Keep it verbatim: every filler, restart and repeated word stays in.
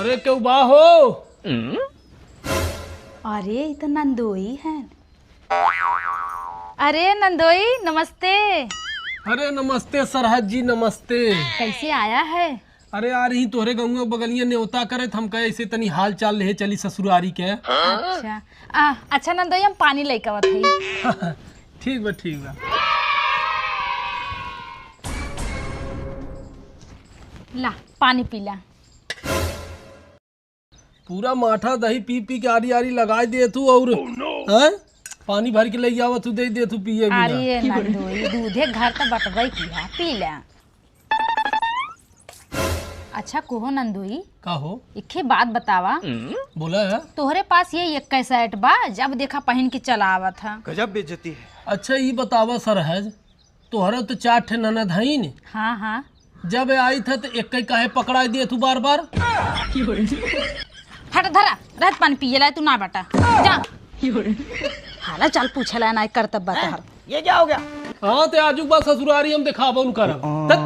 अरे केहू बा हो? अरे, ई त नंदोई है। अरे नंदोई, नमस्ते। अरे नमस्ते सरहज जी, नमस्ते। कैसे आया है? अरे आ रही तोहरे गउवा बगलिया नेवता करे, त हम कहे ऐसे तनी हाल चाल लेहे चली ससुरारी के। अच्छा। आ, अच्छा नंदोई, हम पानी लेके आवत हई। ठीक बा, ठीक बा। ला, पानी पी ला। पूरा माठा दही पी पी के आरी आरी लगाई दे तू और, हैं? पानी भर के ले आवा तू, दे दे तू पिए बिना। अरे नंदोई, दूधे घर त बटबई की है, पी ले। अच्छा कोहो नंदोई, का हो? इखे बात बतावा। बोला है। तोहरे पास ये एक कैसेट बा, जब देखा पहिन के चलावत है। गजब बेइज्जती है। अच्छा ई बतावा सरहज, तोहरा तो चार ठे ननद हईन। हाँ, हाँ। जब आई था तो एक ही काहे पकड़ाई दिए तू बार बार? हट धरा, रहत पानी पिए ला तू ना बेटा। जा। हाला चाल पूछे ला ना करतब बा तोहर। ये क्या हो गया? हाँ, ते आजुक बा ससुरारी हम देखाबो न करब। तत